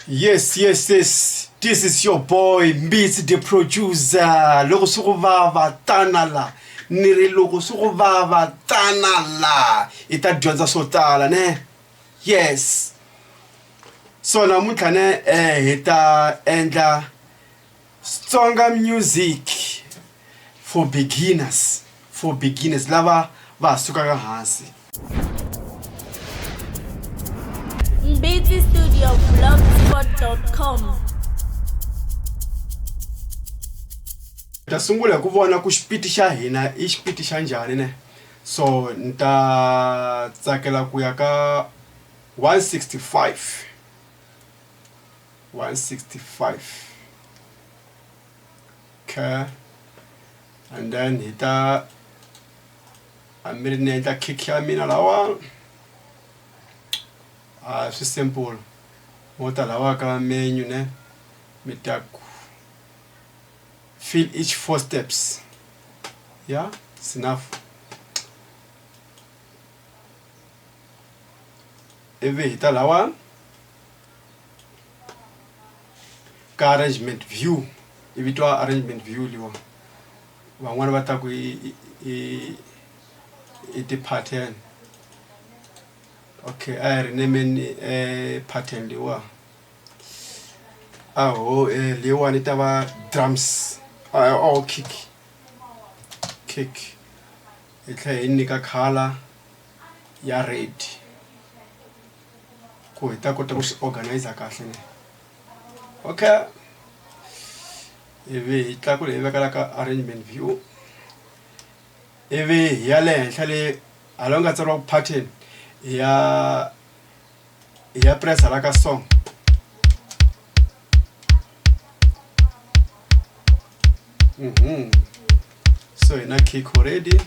Yes, yes, yes. This is your boy Mbitsi the producer. Loko swi ku vava tana la. Ni ri loko swi ku vava tana la. I ta dyondza swo tala ne? Yes. So namuntlha ne hi ta endla Xitsonga music for beginners, for beginners lava va ha sukaka hansi. Mbitsi Studio blogspot.com. Hi ta sungula hi ku vona ku xipiti xa hina i xipiti xa njhani ne so ni ta tsakela ku ya ka 165 165 okay and then hi ta hambi ni endla kick ya mina lawa a swi simple mo ta lawa ka menu ne mi ta ku fill each four steps yeah it's enough ivi hi ta lawa ka arrangement view yi vitiwa arrangement view liwa van'wani va ta ku i i i ti-pattern okay a hi ri nemeni pattern leyiwa aho leyiwani yi ta va drums or kick kick hi tlhela hi nyika colour ya red ku hi ta kota ku swi organizer kahle ne okay ivi hi tlakula hi veka la ka arrangement view ivi hi ya le henhla le hala ku nga tsariwa ku pattern hi ya hi ya press hala ka song so hi na kick already.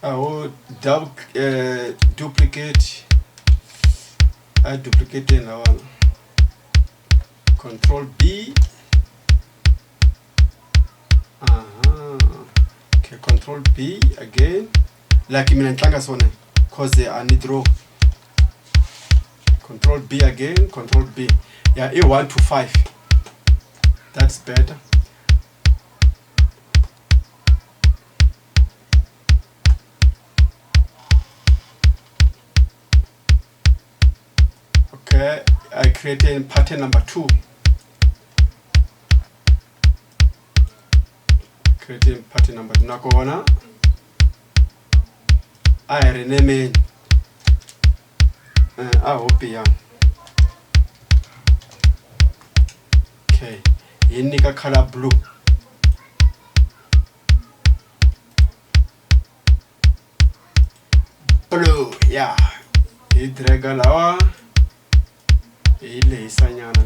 Aho double duplicate a duplicate lawani control B aha okay control B again like mina ni tlanga swona cause a ni draw control B again control B yeah i 1 to 5 that's better okay I created pattern number 2 creating pattern number 2 nakona a hi ri nemeni a ho biha okay hi nyika color blue blue yeah hi draga lawa hi lehisa nyana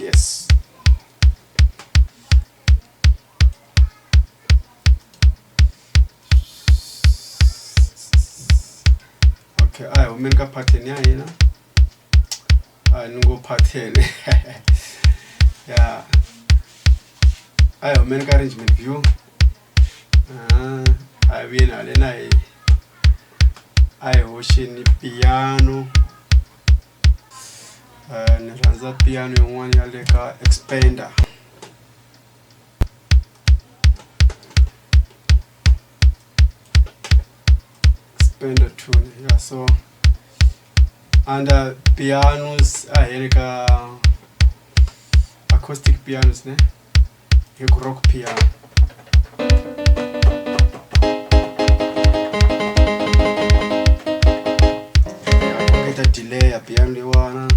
yes okay a hi humeni ka pattern ya hina a ni ngo pattern ya a hi humeni ka arrangement view a hi vuyeni haleni a hi a hi hoxeni piano ni rhandza piano yin'wana ya le ka expander expander tune yeah so under pianos a hi ri ka acoustic pianos ne hi ku rock piano ya ta delay ya piano leyiwana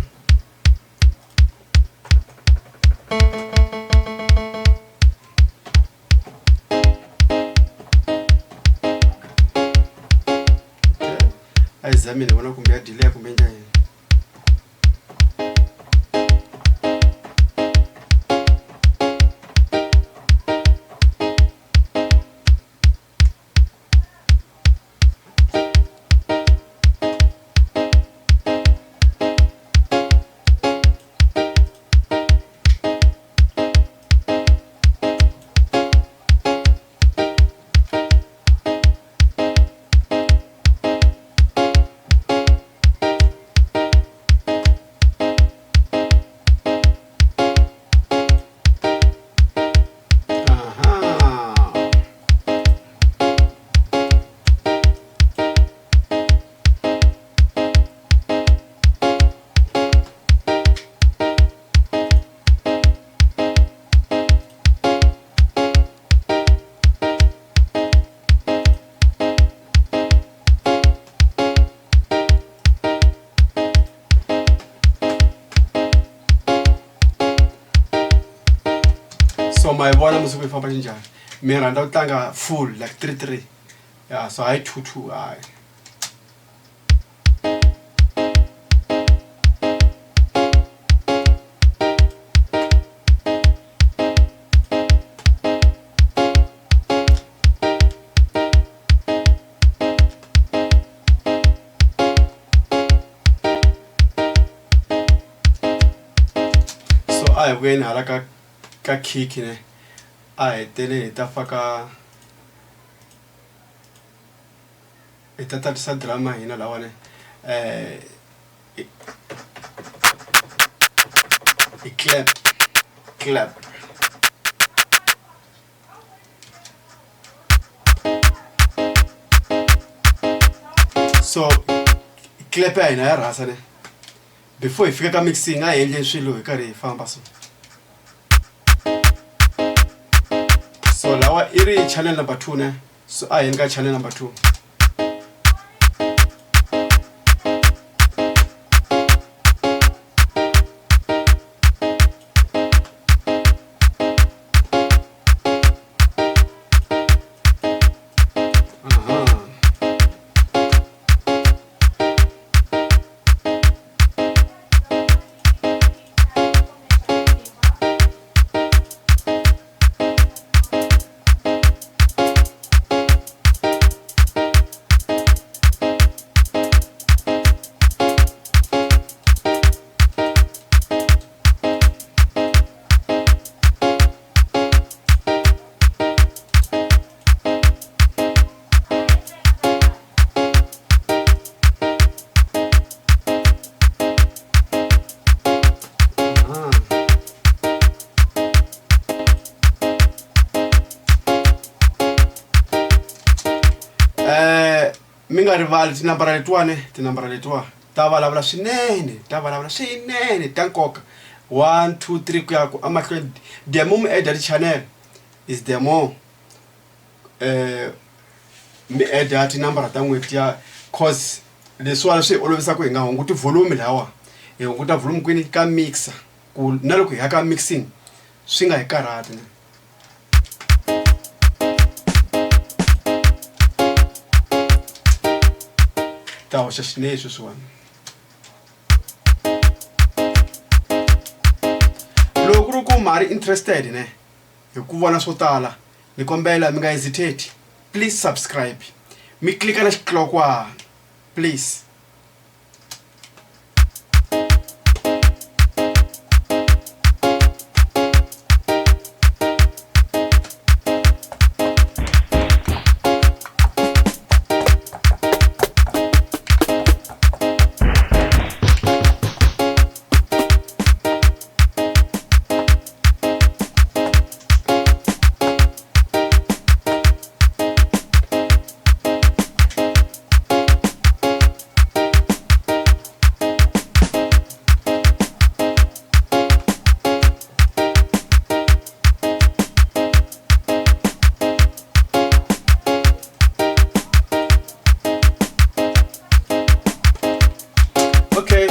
a yi zamile vona kumbe ya delay kumbe njhani. So ma yi vona musiku yi famba xinjhani. Mi rhandza ku tlanga full like 3-3. Yeah, so hayi 2-2 hayi. So a hi vuyeni hala ka kick ne a hi tele hi ta faka hi ta tatisa drum ya hina lawani hi clap clap. So clap ya hina ya rhasa ne before hi fika ka mixing a hi endleni swilo hi karhi hi famba so. So lawa i ri channel number 2 ne, so a hi yeni ka channel number 2. Mi nga rivali tinambara letiwani, tinambara letiwa ta vulavula swinene, ta vulavula swinene ta nkoka. 1 2 3 ku ya ku emahlweni. The more mi add channel is the more mi add tinambara ta n'hweti ya, cause leswiwani swi hi olovisa ku hi nga hunguti volume lawa, hi hunguta volume kwini ka mixer ku na loko hi ya ka mixing swi nga hi karhati. Ta hoxa xinene sweswiwani. Loko ku ri ku ma ri interested ne hi ku vona swo tala, ni kombela mi nga hesitate, please subscribe, mi klika na xitlokwana please. Okay,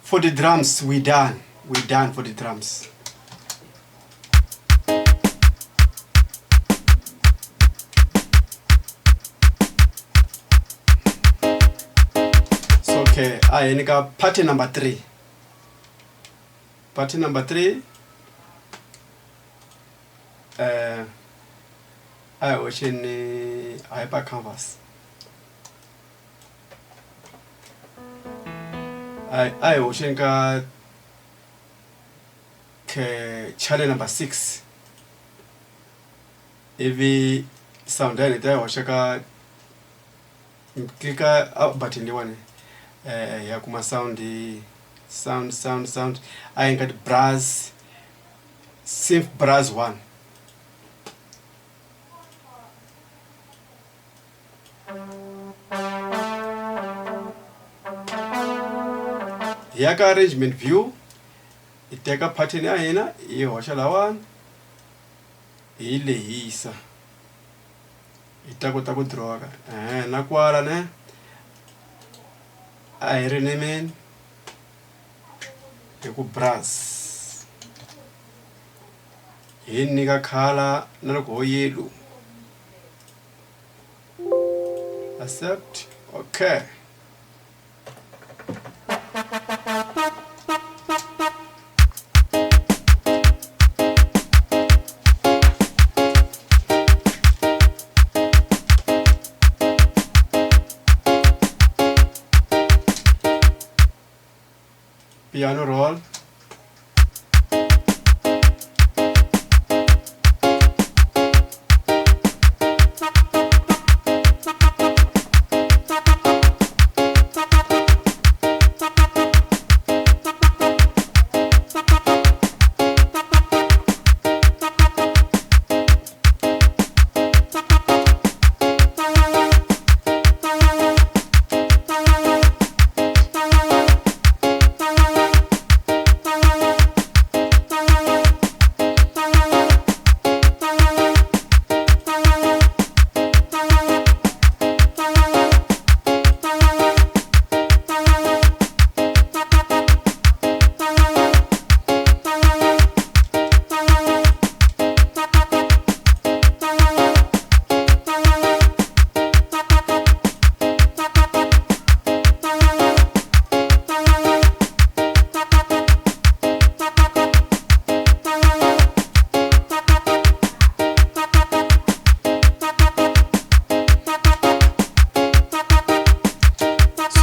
for the drums we done. We done for the drums. So okay, I nika party number 3. Party number 3. I watch in hyper canvas. I watching ka channel number 6. Ivi sound ya nita watch ka klika up button liwane ya kuma sound sound I got brass synth brass 1. Yaka arrangement view iteka pattern ya hina yi hoxa lawani hi lehisa hi ta kota ku draw ka na kwala ne a hi rename hi ku brass. Hi nyika color na loko ho yellow. Accept. Okay. Piano roll.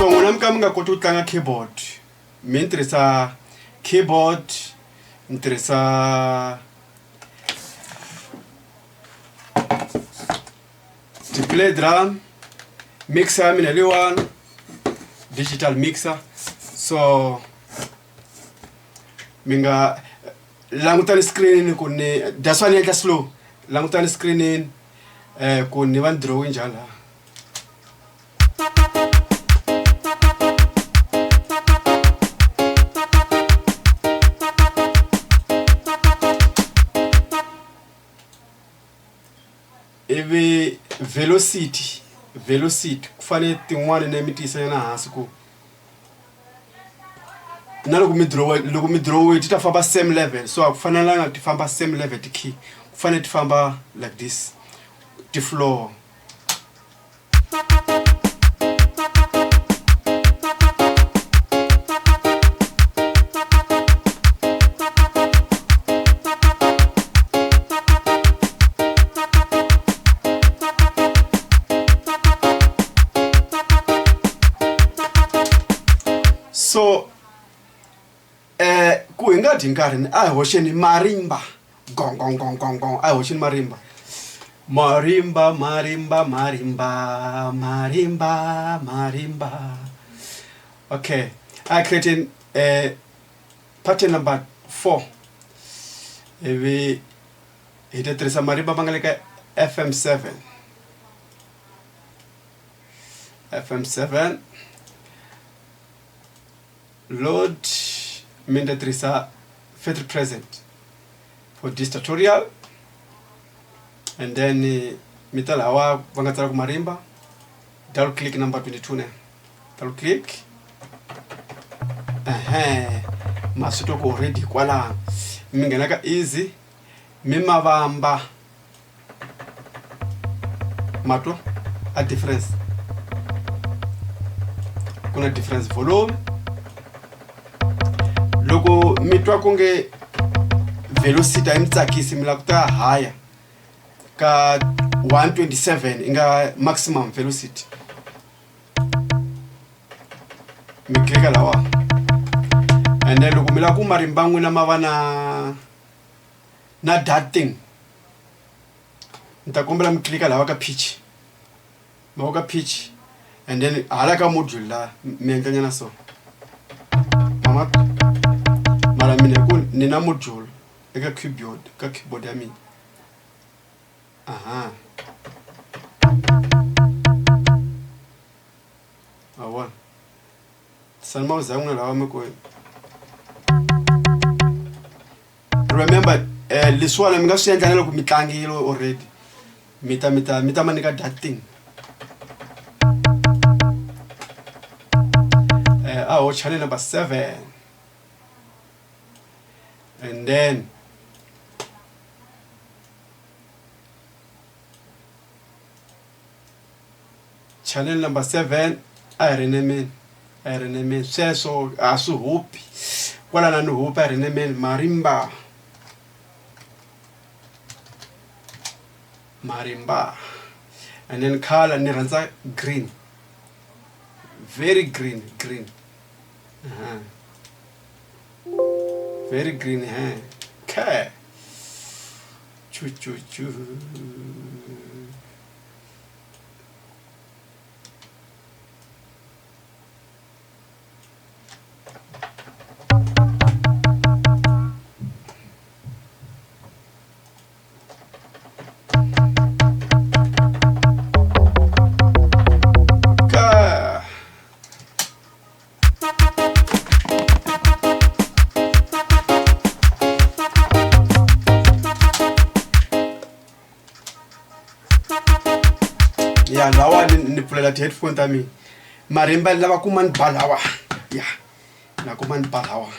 So n'wina mi ka mi nga koti ku tlanga keyboard mi ni tirhisa keyboard ni tirhisa ti-play drum mixer ya mina leyiwani digital mixer so mi nga langutani screen ku ni that's why ni endla slow langutani screenini ku ni va ni dirowe njhani laha. Ivi velocity velocity ku fanele tin'wani ni mi tiyisa nyana hansi ku na loko mi dirowa loko mi dirowe ti ta famba same level so a ku fanelanga ti famba same level ti-key ku fanele ti famba like this ti flow. So ku hi nga dyi nkarhi a hi hoxeni marimba gong gong gong gong gong a hi hoxeni marimba marimba marimba marimba marimba marimba okay I created pattern number 4 ivi hi ta tirhisa marimba ma nga le ka FM7 FM7 load mi ta tirhisa Factory Present for this tutorial and then mi ta lawa va nga tsala ku marimba double click number 22 ne double click ma swi twa ku already kwalano mi nghena ka easy mi mavamba matwa a difference ku na difference volume loko mi twa ku nge velocity a yi mi tsakisi mi lava ku ta higher ka 127 i nga maximum velocity mi klika lawa and then loko mi lava ku marimba n'wina ma va na na that thing ni ta kombela mi klika lawa ka pitch ma va ka pitch and then hala ka module la mi endla nyana so mama mara mina hi ku ni na module eka keyboard ka keyboard ya mina aha ma vona sani mauza ya n'wina lawa mi ku remember leswiwani mi nga swi endla na loko mi tlangile already mi ta mi ta mi ta ma nyika that thing aho channel number 7 and then Channel number 7 a hi ri nemeni, a hi ri nemeni. Sweswo a swi hupi kwalano ni hupi, a hi ri nemeni. Marimba, marimba. And then color ni rhandza green, very green, green. Very green. He okay. Chu chu chu. Ka ya lawa ni pfulela ti-headphone ta mina. Marimba ni lava ku ma ni ba lawa ya na ku ma ni ba lawa.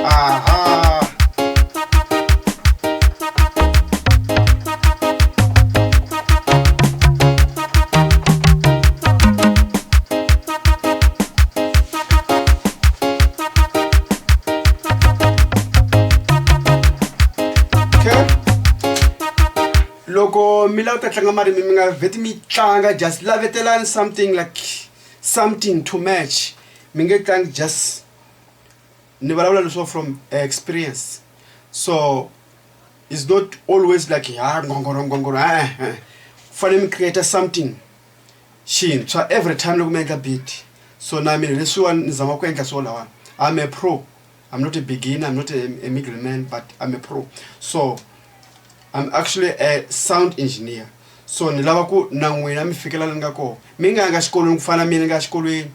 Aha. Okay. Loko mi lava ku ta tlanga marimi mi nga vheti mi tlanga, just lavetelani something like something to match. Mi nge tlangi just, ni vulavula leswo from experience. So it's not always like ha ngongoro ngongoro, e-e. Fanele mi create something xintshwa every time loko mi endla beat. So na mina leswiwani ni zama ku endla swo lawani. I'm a pro, I'm not a beginner, I'm not a middleman, but I'm a pro. So I'm actually a sound engineer. So ni lava ku na n'wina mi fikela la ni nga kona. Mi nga yanga xikolweni ku fana na mina ni nga ya xikolweni.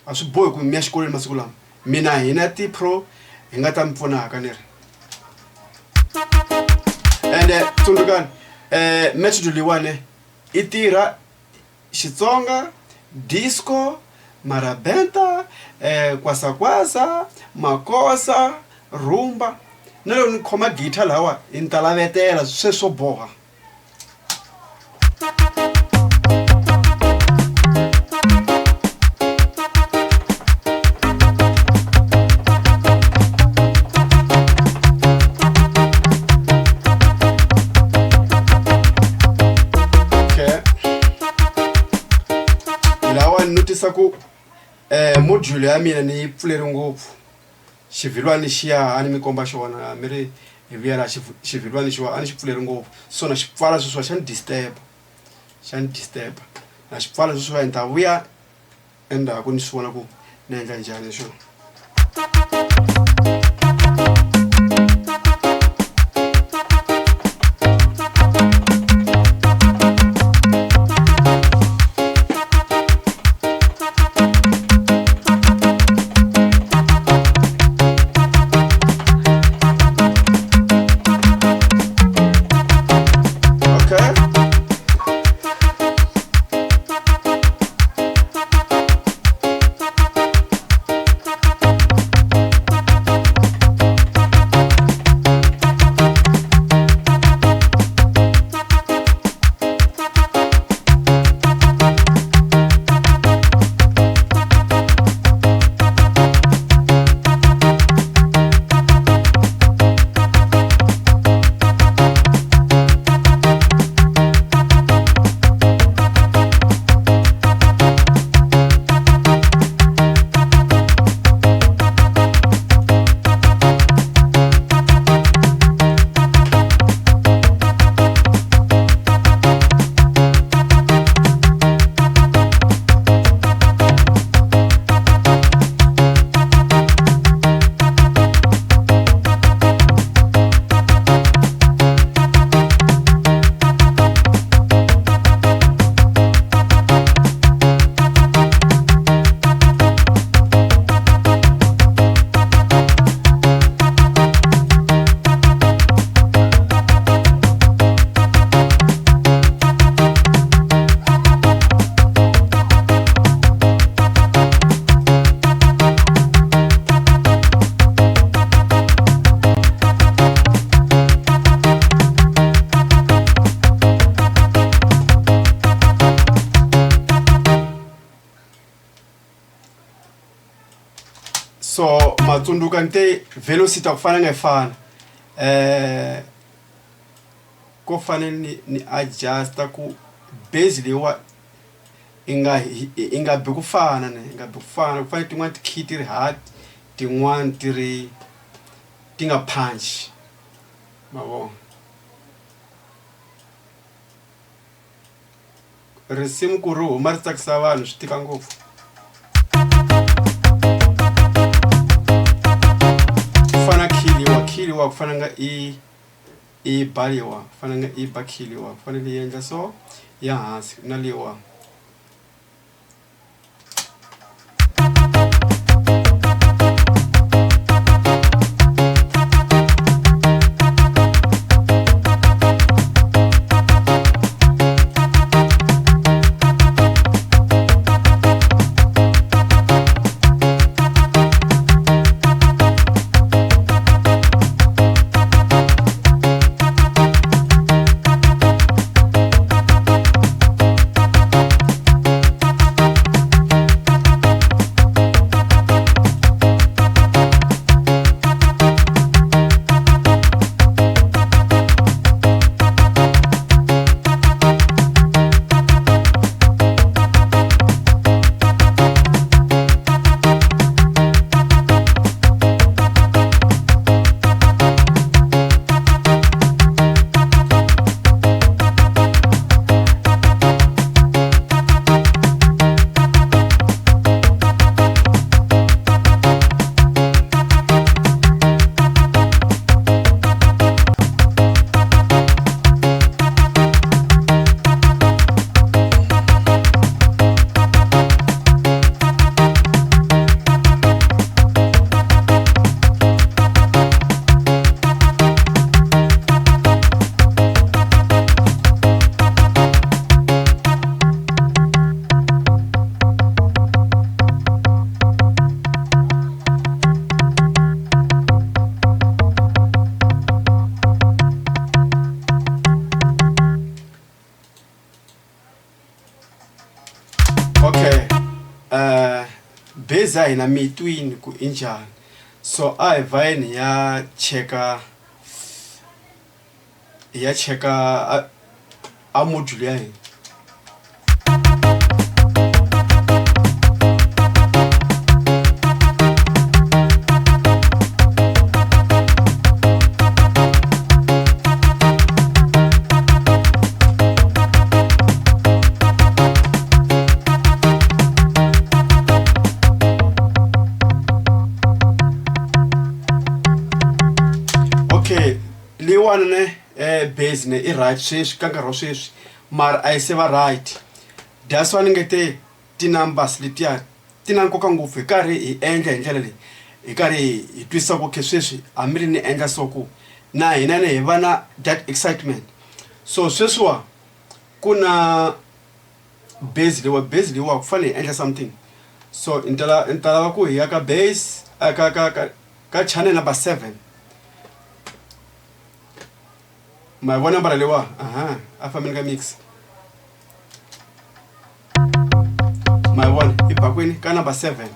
A swi bohi ku mi ya xikolweni masiku lama. Mina hina ti-pro hi nga ta mi pfunaka ni ri. Ende tsundzukani method leyiwani yi tirha Xitsonga, disco, marabenta, kwasakwasa, makosa, rhumba. Na loko ni khoma guitar lawa ni ta lavetela se swo boha. Okay. Lawa ni notisa ku module ya mina ni yi pfuleri ngopfu. Xivhilwani xiya a ni mi komba xona mi ri hi vuya la xivhilwani lexiwa a ni xi pfuleri ngopfu, so na xi pfala sweswiwa xa ni disturb, xa ni disturb. Na xi pfala sweswiwa ni ta vuya endzhaku ni swi vona ku ni endla njhani hi xona. Okay. Matsundzuka ni te velocity a ku fanelanga yi fana ko fanele ni ni adjust-a ku base leyiwa i nga i nga bi ku fana ne i nga bi ku fana ku fanele tin'wani ti-key ti ri hard tin'wani ti ri ti nga punch ma vo risimu ku ri huma ri tsakisa vanhu swi tika ngopfu ku fana key leyiwa key leyiwa ku fana nga i i ba leyiwa ku fana nga i ba key leyiwa ku fanele yi endla so ya hansi na leyiwa. Okay base ya hina mi yi twini ku i njhani so a hi vhayeni hi ya cheka hi ya cheka a a module ya hina. Okay leyiwani ne base ne i right sweswi ka nkarhi wa sweswi mara a yi se va right that's why ni nge te ti-numbers letiya ti na nkoka ngopfu hi karhi hi endla hi ndlela leyi hi karhi hi twisisa ku okay sweswi hambi ri ni endla so ku na hina ni hi va na that excitement so sweswiwa ku na base leyiwa base leyiwa ku fanele hi endla something so ni ta ni ta lava ku hi ya ka base ka ka ka ka channel number 7 ma yi vona nambara leyiwa aha a fambeni ka mix ma yi vona i ba kwini ka number 7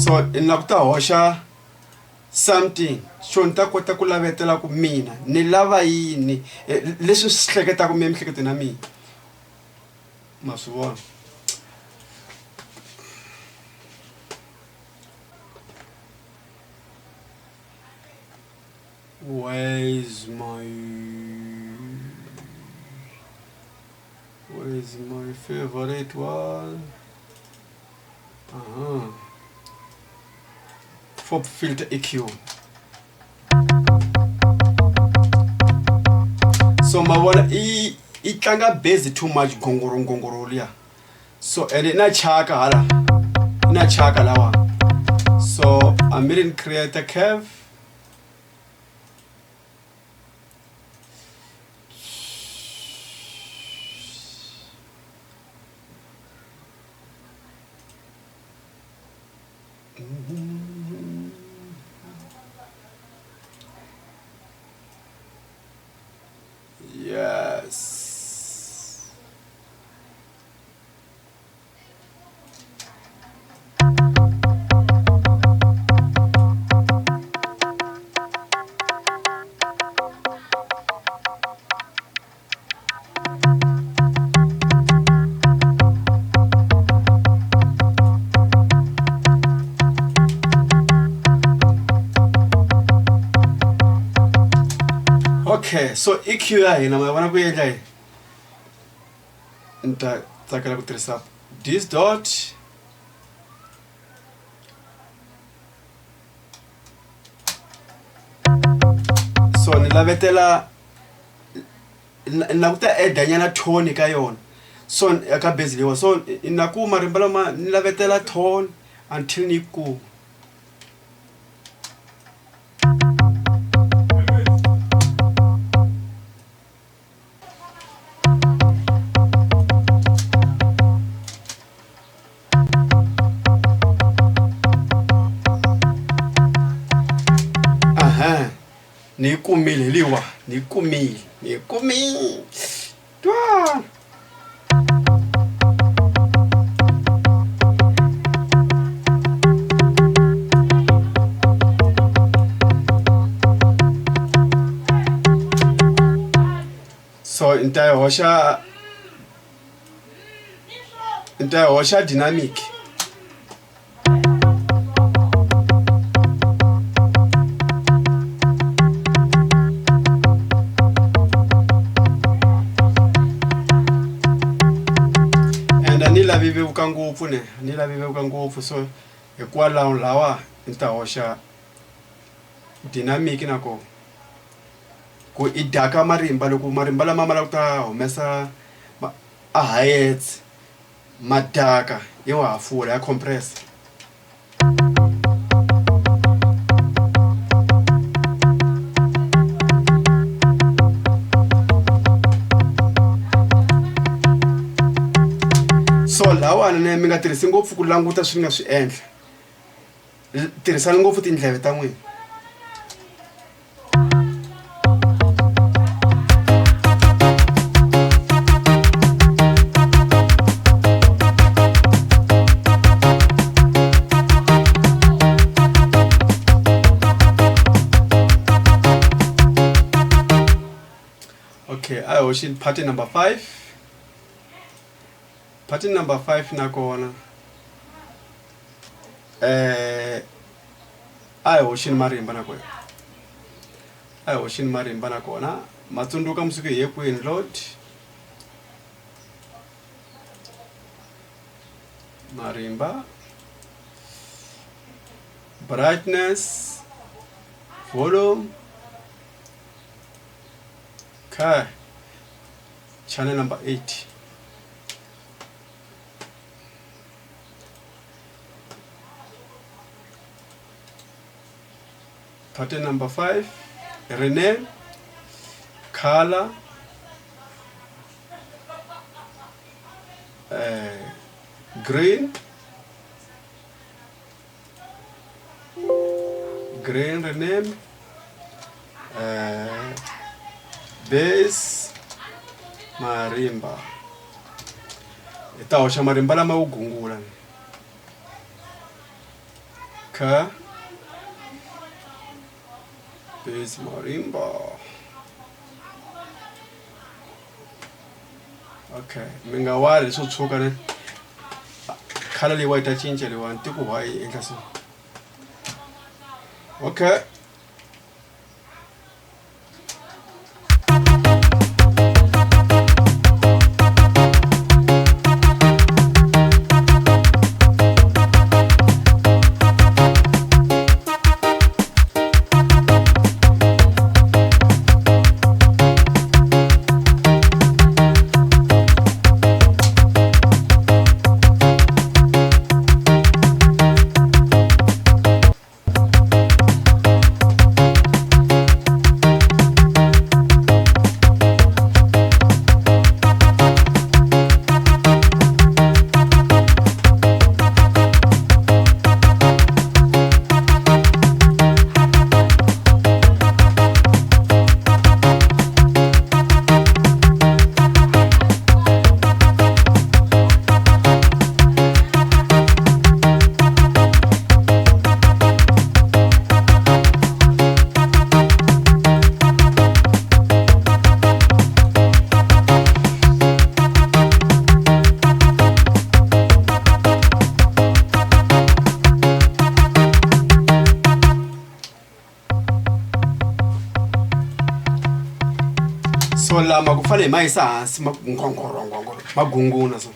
so ni lava ku ta hoxa something xo ni ta kota ku lavetela ku mina ni lava yini leswi swi hleketaka mi emiehleketweni ya mina ma swi vona. Where's my where's my favorite one? Aha. Pop filter EQ. So ma vona i i tlanga bass too much gongoro gongoro liya. So and na chaka hala. Na chaka lawa. So I'm in create a curve. Yes. Okay, so EQ ya hina ma vona ku endla yini? Ni ta tsakela ku tirhisa this dot so ni lavetela na ku ta add nyana tone ka yona so ka base leyiwa so na ku marimba lama ni lavetela tone until ni yi kuma. Aha ni yi kumile hi leyiwa ni yi kumile ni yi kumile twa. So ni ta yi hoxa ni ta yi hoxa dynamic. And a ni lavi vevuka ngopfu ne ni lavi vevuka ngopfu so hikwalaho lawa ni ta hoxa dynamic na kona ku i daka marimba loko marimba lama ma lava ku ta humesa a hi-hats madaka yo hafula ya compress. So lawani ne mi nga tirhisi ngopfu ku languta swi nga swi endla tirhisani ngopfu tindleve ta n'wina. Okay, a hi hoxini party number 5. Party number 5 nakona a hi hoxini marimba nakona a hi hoxini marimba nakona ma tsundzuka mundzuku hi ye kwini load marimba brightness volume okay channel number 8. Pattern number 5, rename, color, green, green rename, base, marimba. Hi ta hoxa marimba lama yo gungula ka base marimba. Okay, mi nga wari swo tshuka ne khala leyiwa yi ta cinca leyiwani ti ku why yi endla so. Okay. So lama ku fanele hi ma yisa hansi ma ngongorongongoro ma gunguna so.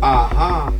Aha.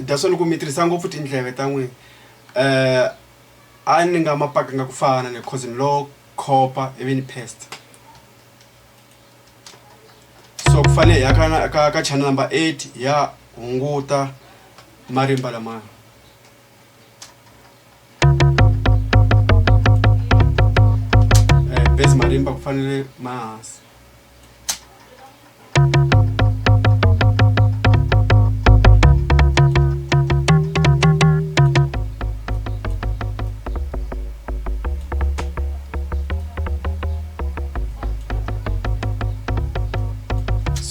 That's why mi tirhisa ngopfu tindleve ta n'wina. A ni nga ma pakanga ku fana ne cause ni lo khopa ivi ni paste. So ku fanele hi ya ka channel number 8 ya hunguta marimba lamaya. Bass marimba ku fanele ma hansi.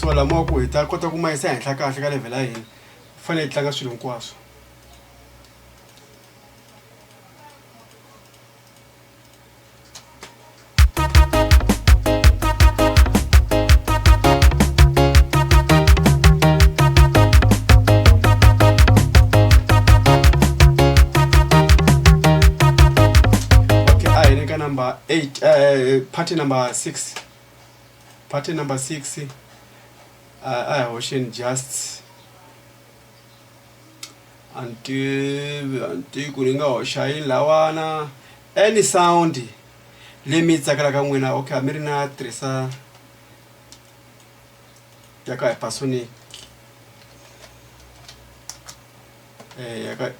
So lama ku hi ta kota ku ma yisa henhla kahle ka level ya hina, fanele hi tlanga swilo hinkwaswo. Okay, a hi le ka number 8, party number 6. Party number 6. I hoxeni just anti ku ni nga hoxa yini lawana any sound leyi mi yi tsakelaka n'wina. Okay, a mi ri na tirhisa ya ka hypersonic, ya ka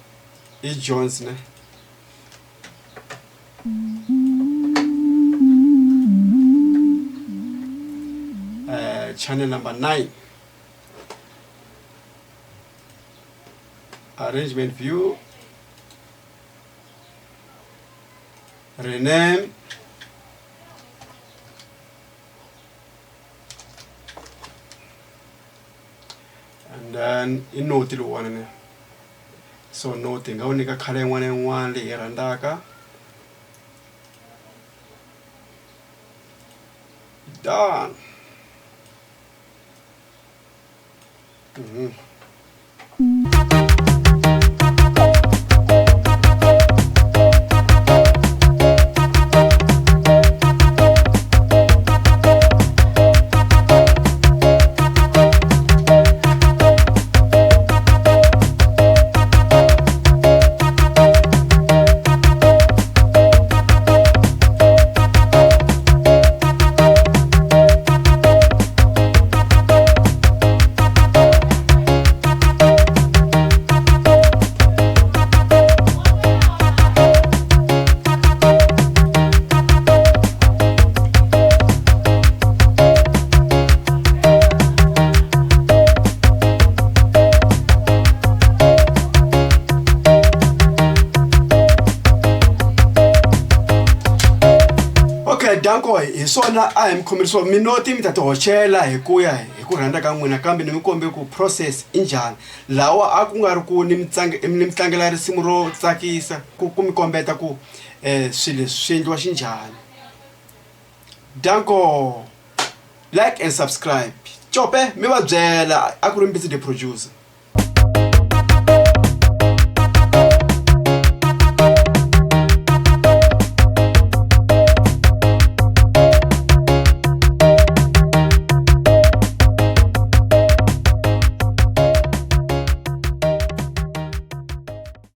i Jones ne. Channel number 9, arrangement view, rename, and then i note lowuwani ne. So note hi nga wu nyika colour yin'wana na yin'wana leyi hi rhandzaka. Done. Okay, danko hi swona a hi mi khomeri so minoti mi ta ti hoxela hi ku ya hi ku rhandza ka n'wina, kambe ni mi kombe ku process i njhani. Lawa a ku nga ri ku ni mi ni mi tlangela risimu ro tsakisa ku mi kombeta ku swilo leswi swi endliwa xinjhani. Danko, like and subscribe. Cope mi va byela a ku ri Mbitsi the producer.